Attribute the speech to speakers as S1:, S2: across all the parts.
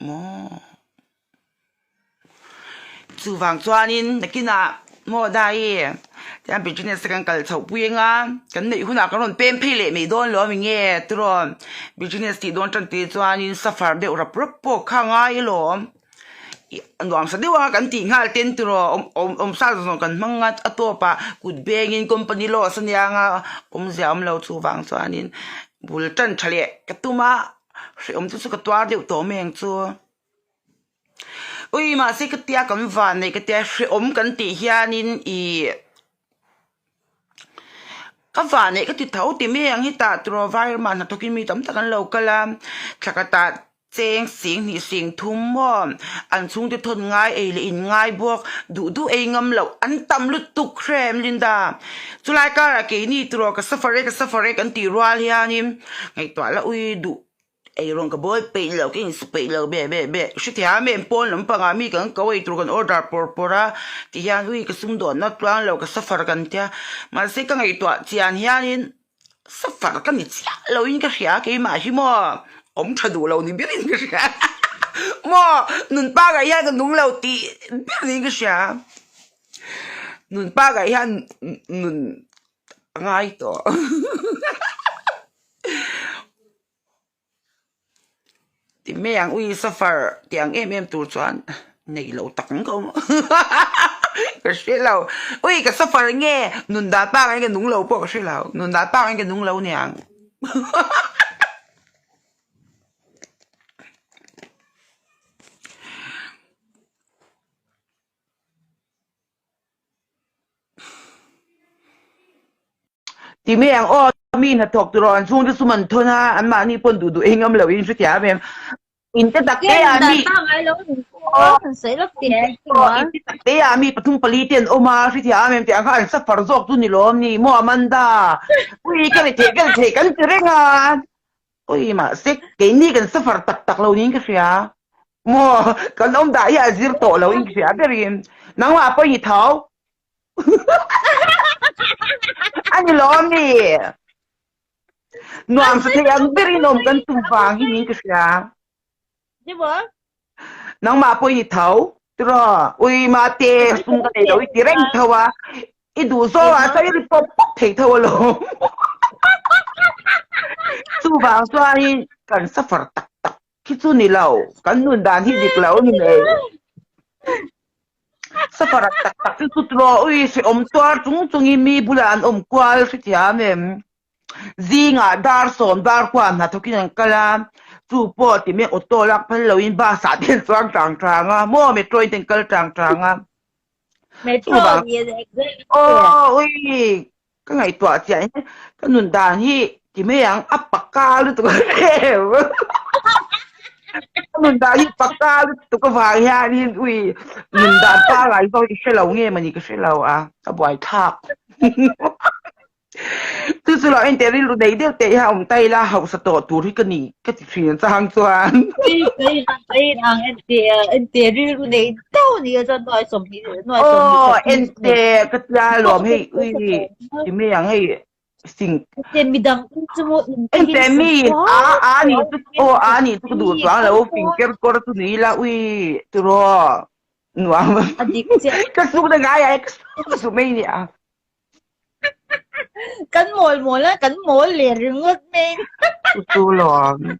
S1: Maw? Chuvang chuanin nakinah maw dai tiang business te kan kal chhoh pui anga kan neih hunah kan rawn pem phei leh mai dawn lo a mi nge tiraw business tih dawn tan te chuanin suffer deuh rap rap pawh kha a ngai alawm nuam sa deuh a kan tih nghal ten tiraw awm awm awm sa zawng kan hmang a a tawp ah kut bengin company loss ania nga awmzia awm lo chuvang chuanin bul tan tha leh ka tum a hrehawm te chu ka tuar deuh tawh mai ang chu. Ui mahse ka tia kan van neih ka tia hrehawm kan tih hianin ih ka van neih ka ti tho ti mai ang hetah tiraw vai ramah hnathawkin mi tam tak an lo kal a thla khatah cheng sing hnih sing thum maw an chhungte thawn ngai ei leh in ngai bawk duh duh ei ngam loh an tam lutuk hrem Linda chulai karah keini tiraw ka suffer e ka suffer e kan tih rual hianin ngaihtuah la ui duh. Eirawng ka bawi peih lo, ka insu peih lo be be be. Hrethiam em pawn lampangah mi kan ko eitur kan order pawr pawr a ti hian ui ka sumdawnna tluang lo ka suffer kan tia. Mahse ka ngaihtuah chian hianin suffer ka ni chiah loin ka hria keimah hi maw awm tha duh lo ni berin ka hria maw nun pangai hian ka nung lo tih ber niin ka hria. Nun pangai hian nun a ngai tawh. Ti mai ang ui suffer tih ang em em tur chuan nei lo tak ang ka awm ka hre lo ui ka suffer nge nun dan pangai ka nung lo pawh ka hre lo nun dan pangai ka nung lo niang. Ti mai ang aw, mi hnathawk tur aw an chhungte sum an thawn a, anmahni pawn duh duh ei ngam lo in hrethiam em. In te tak te ah mi in te tak te ah mi pathum pali te an awm a, hrethiam em tih ang kha an suffer zawk chu ni lawm ni maw Amanda. Ui ka ri theih ka ri theih kan ti reng a. Ui mahse keini kan suffer tak tak lo niin ka hria. Maw kan awm dah hi a zir tawh lo in ka hria berin. Nangmah pawh i tho. A ni lawm ni. Nuam sa thei ang berin awm kan tum vang hi niin ka hria.
S2: Ni maw?
S1: Nangmah pawh i tho. Tiraw? Ui mate sum ka nei lo i ti reng tho a. I duh zawng ah chuan i ri pawp pawp thei tho alawm. Chuvang chuanin kan suffer tak tak Khi chu ni lo, kan nun dan hi dik lo ni mai. Safar tak tak chu chu tiraw ui hrehawm tuar chung chungin mi bulah an awm kual hrethiam em. Zingah dar sawm dar khuan hnathawkin an kal a, chu pawh ti mai auto lak phal loin bus ah te an chuang tang tang a, maw metro in te an kal tang tang a.
S2: Metro
S1: Chuvang
S2: ni exactly.
S1: aw ui Ka ngaihtuah chiah hian ka nun dan hi ti mai ang a paka lutuk a rem. Ka nun dan hi paka lutuk avang hianin ui nun dan pangai zawk hi ka hre lo nge mawni ka hre lo a, ka buai thlak. Chu chu lo ente rilru nei deuh teh hian awm ta ila hausa tawh tur hi ka ni ka ti thin chang chuan. Aw ente ka tia lawm hei ui ti mai ang hei sing ente mi a a ni chu aw a ni chu ka duh chuang lo fing ker kawr chu ni ila ui tiraw nuam ka suk na ngai ai ka su mai nia.
S2: Kan mawl mawl a, kan mawl leh ringawt mai.
S1: Chu lawm.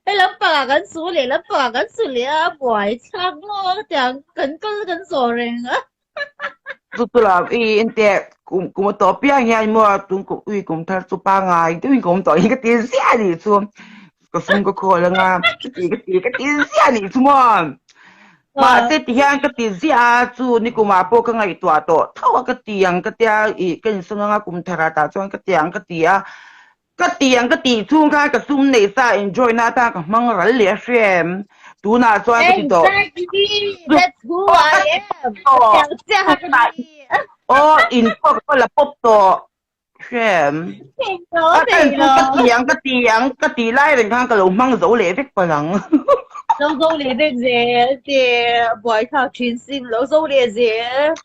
S2: Hei lampangah kan su leh lampangah kan su leh a, buai thlak maw tiang kan kal kan zawh reng a.
S1: Chu chu lawm i inte kum kum a tawh piang hian maw tun kum ui kum thar chu pangai deuhin ka awm tawh hi ka ti ziah a nih chu. Ka sum ka khawl anga chuti ka ti ka ti ziah a nih chu maw. Mahse ti hian ka ti ziah a, chu nikumah pawh ka ngaihtuah tawh tho a ka ti ang ka tia ih ka insum anga kum thar ah tah chuan ka ti ang ka ti a, ka ti ang ka tih chhung khan ka sum neih sa enjoy na atan ka hmang ral leh a hria em, tunah chuan ka ti tawh.
S2: Exactly! That's who I am! Ka ti ang chiah ka ni.
S1: Aw in pawh ka la pawp tawh. Hrem. A kan chu ka ti ang ka ti ang ka ti lai reng khan ka lo hmang zo leh vek palh ang.
S2: Lo zo leh vek zel te buai thlak thin sin lo zo leh zel.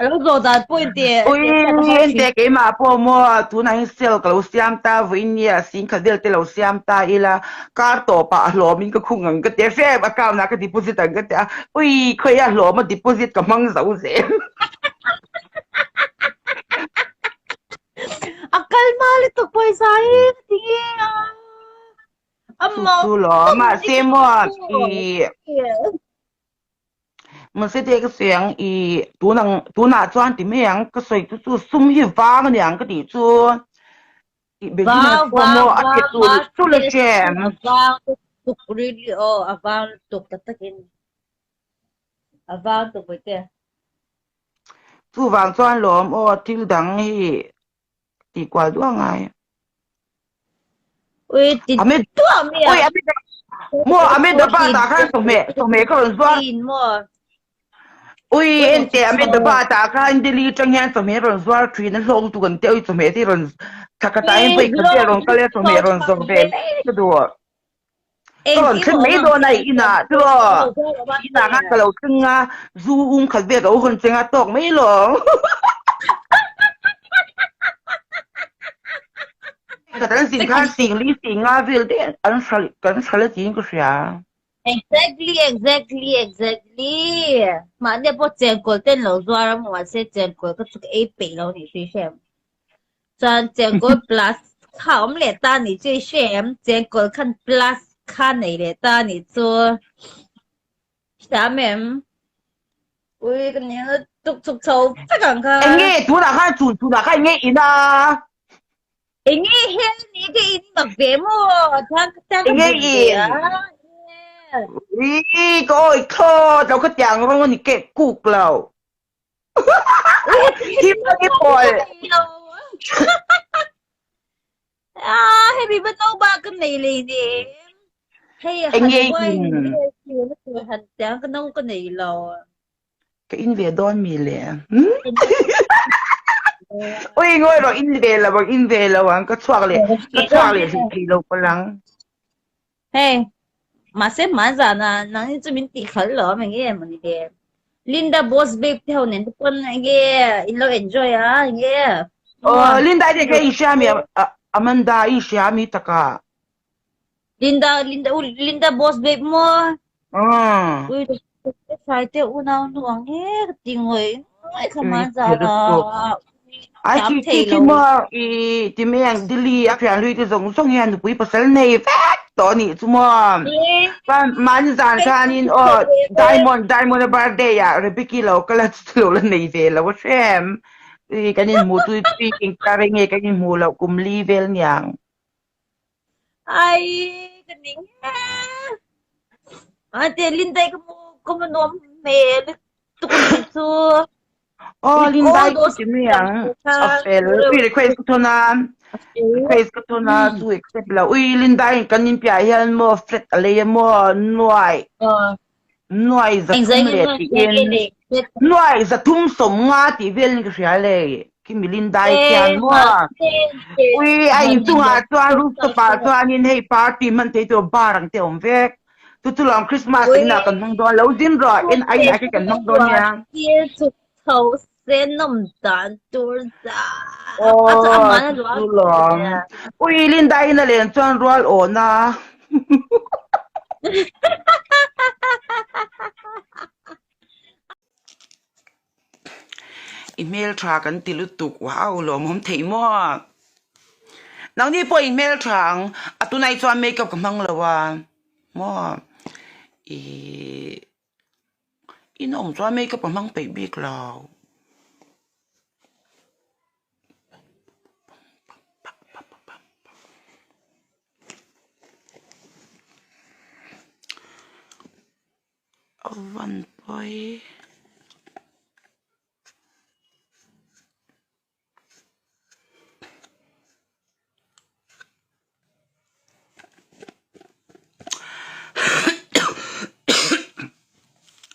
S2: A lo zawh dan pawh in ti
S1: Ui, ente keimah pawh maw tunah hian sale ka lo siam ta vawiin nia singkhat vel te lo siam ta ila kar tawpah a hlawmin ka khung ang ka ti a hrep account ah ka deposit ang ka ti a ui khawiah hlawm a deposit ka hmang zo zel.
S2: A kal hma lutuk pawisa hi ka ti nge a.
S1: Chu chu lawm mahse maw i Mahse te ka sawi ang i tun ang tunah chuan ti mai ang ka sawi chu chu sum hi vang a ni ang ka tih chu i beginner
S2: Vang
S1: pawh
S2: vang
S1: maw a
S2: vang
S1: ti tul tul a ṭem.
S2: A vang lutuk really aw a vang lutuk tak takin a vang tuk bawihte.
S1: Chuvang chuan lawm aw thil dang hi tih kual duah ngai.
S2: Ui ti
S1: Amit
S2: duah mi
S1: ui amit maw amit daba tah khan chawhmeh chawhmeh ka rawn zuar.
S2: Maw
S1: Ui ente amit daba tah khan Delhi atang hian chawhmeh rawn zuar thin a hlawk lutuk an tia ui chawhmeh te rawn thla khatah hian pawh i khat vel rawn kal a chawhmeh rawn zawrh ve mai ka duh. Ka rawn thleng mai dawn a i inah tiraw inah khan ka lo thleng a zu um khat vel ka u hawn cheng a tawk mai lawm. Ka tan zin khan sing li sing nga vel te an hral kan hral a tiin ka hria.
S2: Exactly exactly exactly mahni pawh chengkawl ten lo zuar a mahse chengkawl ka chu ka ei peih lo nih hri hrem. Chuan chengkawl plus kha awm leh ta nih chu i hre em? Chengkawl khan plus kha nei leh ta nih chu. Hriam em? Ui ka ning tuk chuk chho vek ang kha.
S1: Eng nge tunah khan chun chunah khan eng nge in a?
S2: Eng nge hel ni ka in mak ve maw? Thang thang ka
S1: Eng nge
S2: bun ve
S1: in?
S2: a.
S1: Ui ka awi thlawt lo ka tiang rawng a ni kek kuk lo. Thim a ni pawl.
S2: Ah, hemi ba no ba ka nei lei ni. Hei
S1: Eng
S2: han
S1: nge
S2: wine
S1: in?
S2: han tiang ka no ka nei lo.
S1: Ka in ve dawn mi le. Ui ngawi rawh in ve lo ang in ve lo ang ka chhuak leh ka chhuak leh hlih thei lo pawl ang.
S2: Hei, mahse hma zana nang hi chu min tih khalh lo a eng nge mawni le. Linda boss babe te ho nen te pawn eng nge in lo enjoy a eng nge.
S1: Oh, Linda i ka in hria mi Amanda i hria mi taka.
S2: Linda Linda u Linda boss babe maw.
S1: Mm.
S2: Ui sai te unau nu ang he ka ti ngawih ngawih kha hma zana.
S1: Ai
S2: Thiam
S1: khi khi
S2: thei
S1: khi
S2: lo.
S1: maw i ti mai ang Delhi a thian hlui te zawng zawng hian nupui pasal nei vek tawh a nih chu maw. Chuan mahni zan khanin aw Diamond Diamond a birthday ah Rebecca lo kal a chu lo la nei ve lo a hrem. I kan inhmuh tui tui engkar nge kan inhmuh loh kum li vel niang.
S2: Ai ka ning e. Ate Lindai ka mu ka mu nuam hmel lutuk a nih chu.
S1: Aw
S2: With
S1: Lindai
S2: all those
S1: ti mai ang a fel ui request ka thawn a request ka thawn a chu accept lo ui Lindai in kan inpiah hian maw flat a lei a maw nuai nuai 300 leh tiin nuai 350 tih velin ka hria le khi Lindai khian maw ui a inchungah chuan rooftop ah chuanin hei party hman thei tur bar ang te a awm vek. Chu chu lawng Christmas inah kan hmang dawn lo zin rawh in a inah khi kan hmang dawn nia.
S2: Thil chhuk chho se nawm dan tur za.
S1: Aw chu chu lawng. Ui Linda in a len chuan rual awhna. I hmeltha kan ti lutuk wow lawmawm theih maw nangni pawh i hmeltha ang a tunah hi chuan makeup ka hmang lo a maw ihh inawm chuan makeup ka hmang peih bik lo. A van pawi.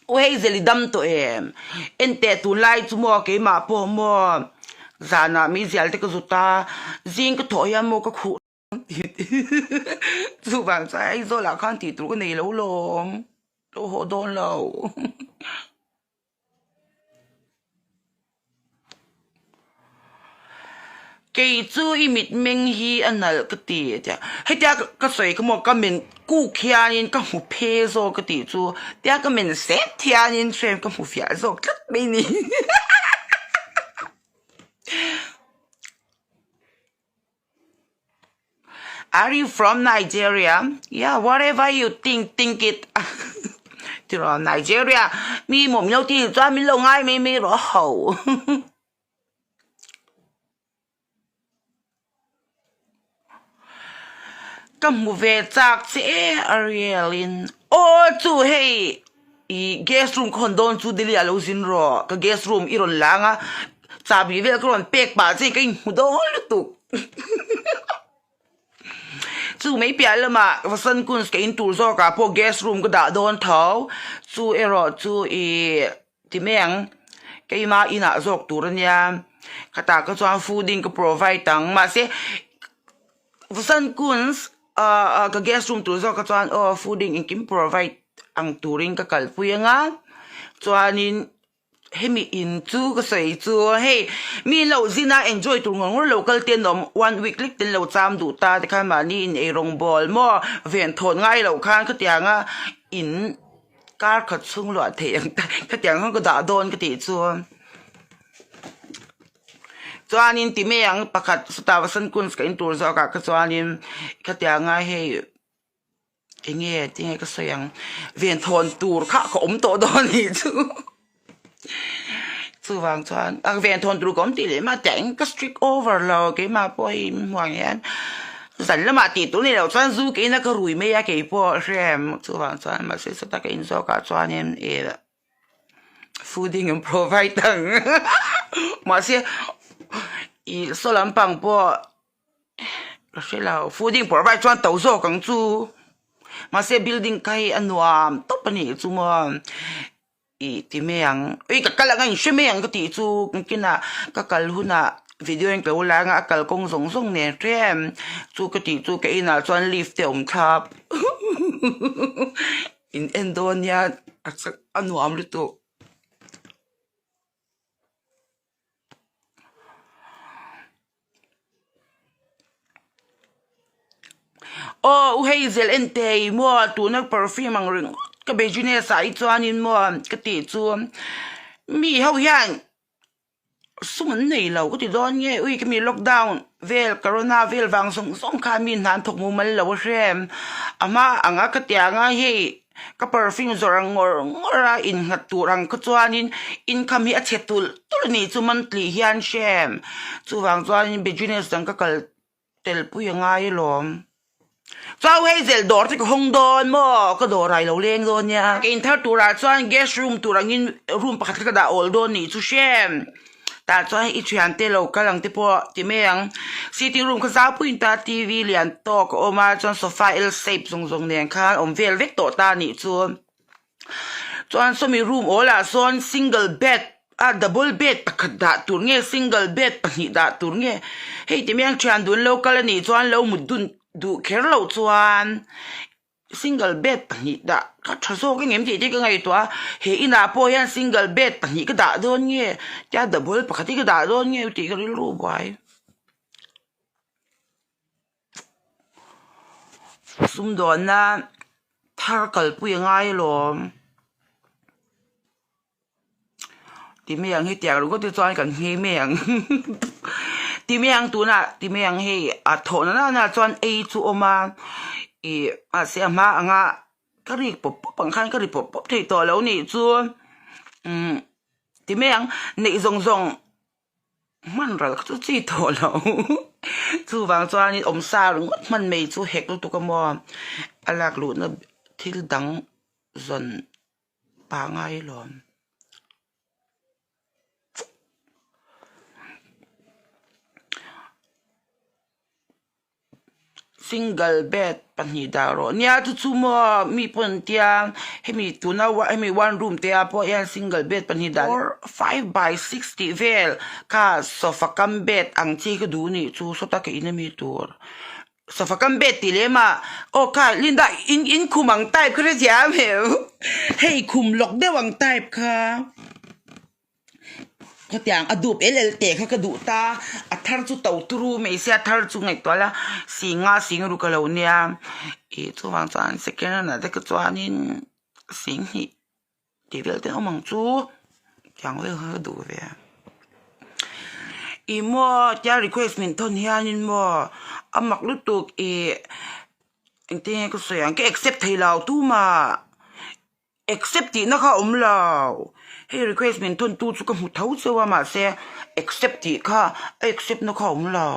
S1: U hei zeli dam tawh em enteh tunlai chu maw keimah pawh maw zanah meizial te ka zut a zing ka thawh hian maw ka khuh Chuvang chuan Aizawl ah khan tih tur ka nei lo lawm, lo haw dawn lo. Kei chu i mitmeng hi a nalh ka ti a tia. Hetia ka sawi kha maw ka men kuk hianin ka hmu phe zawk ka tih chu tia ka men set hianin frame ka hmu fiah zawk tlat mai ni. Are you from Nigeria? Yeah, whatever you think, think it. Tiraw Nigeria mi maw min lo ti chuan min lo ngai mai mai rawh ho. Ka hmu ve chak che e Ariel in aw chu hei i guest room ka hawn dawn chu Delhi ah lo zin rawh ka guest room i rawn lang a chahbi vel ka rawn pek pah che ka inhmu dawn lutuk chu mai piah lamah Vasant Kunj ka in tur zawk ah pawh guest room ka dah dawn tho chu erawh chu ih Ti mai ang, keimah inah zawk tur a nia, khatah ka chuan fooding ka provide ang, mahse Vasant Kunj ah ka guest room tur zawk ka chuan aw fooding engkim provide ang turin ka kalpui anga, chuanin hemi in chu ka sawi chu hei mi lo zin a enjoy tur ngawr ngawr lo kal te an awm one week lek te an lo cham duh ta tikhan mahni in eirawng bawl maw venthawn ngai loh khan khatianga in. Kar khat chhung luah theih ang ta khatiang khan ka dah dawn ka tih chu chuanin ti mai ang pakhat sawtah Vasant Kunj ka in tur zawk ah kha chuanin khatianga hei enge tinge ka sawi ang venthawn tur kha ka awm tawh dawn anih chu chuvang chuan a venthawn tur ka awm tih leh mah tiang ka strict over lo keimah pawh hei min hmuh ang hian Zan lamah tih tur ni loh chuan zu ke ina ka rui mai a keipawh hrem chuvang chuan mahse sawta ka in zawkah chuanin ih fooding an provide ang mahse ih saw lampang pawh ka hre lo fooding provide chuan to zawk ang chu mahse building kha hi a nuam tawp a nih chu maw. Ih ti mai ang, ui ka kal ang a inhre mai ang ka tih chu kinah ka kal hunah video in ka lo la anga a kalkawng zawng zawng nen hrem chu ka tih chu ka inah chuan lift te a awm thlap in en dawn nia a nuam lutuk. Aw u hei zel en thei maw tuna perfume ang ringawt ka business ah hi chuanin maw ka tih chu mi ho hian sum an nei lo ka ti dawn nge ui ka mi lockdown vel corona vel vang zawng zawng khan mi hna an thawk mumal lo a hrem a hma anga ka tiang a hei. Ka perfume zawrh ang ngawr ngawr a innghat tur ang kha chuanin income hi a chhe tulh tulh a nih chu monthly hian hrem. Chuvang chuanin business dang ka kal tel pui a ngai alawm. Chau hei zel dawr te ka hawng dawn maw? Ka dawr ah i lo leng dawn nia. Ka inthar turah chuan guest room tur angin room pakhat kha ka dah awl dawn nih chu hrem. Tah chuan i thiante lo kal ang te pawh ti mai ang. Sitting room kha zau puiin ta TV lian tawk a awm a chuan sofa L shape zawng zawng nen khan awm vel vek tawh ta anih chu. Chuan sawmi room awl ah sawn single bed a double bed pakhat dah tur nge single bed pahnih dah tur nge hei ti mai ang thian dun lo kal anih chuan lo mut dun duh kher loh chuan. Single bed pahnih dah ka tha zawk engem tih te ka ngaihtuah a, he inah pawh hian single bed pahnih ka dah dawn nge tia double pakhat hi ka dah dawn nge tih ka rilru buai. Sumdawnna thar kalpui a ngai alawm. Ti mai ang hetiang ringawt te chuan kan nghei mai ang ti mai ang tunah ti mai ang hei a thawh na nana chuan ei chu a awm a ih mahse a hma anga ka rik pawp pawp ang khan ka ri pawp pawp thei tawh lo nih chu umm ti mai ang neih zawng zawng hman ral kha chu chi tawh lo chuvang chuanin awmsa ringawt hman mai chu hek lutuk a maw a lak luhna thil dang zawn. Pangai lawm. Single bed pahnih dah rawh. Nia chu chu maw mi pawh an tia hemi tuna hemi one room te ah pawh hian single bed pahnih dah four five by six tih vel kha sofa cum bed ang chi ka duh nih chu sawta ka in ami tur. Sofa kam bed tih lem a, aw kha Linda in in khum ang type kha hrethiam em? Hei khum lawk deuh ang type kha. Khatiang a dup el el teh kha ka duh ta, a thar chu to turu mai sia, a thar chu ngaihtuah la sing nga sing ruk a lo nia, ih chuvang chuan second hand ah te kha chuanin sing hnih tih vel te awm ang chu tiang vel kha ka duh ve a. Ih maw tia request min thawn hianin maw a mak lutuk ih engtin nge ka sawi ang ka accept thei lo tumah. Accept tihna kha a awm lo. Hei request min thawn tu chu ka hmu tho cheu a mahse accept tih kha a accept na kha a awm lo.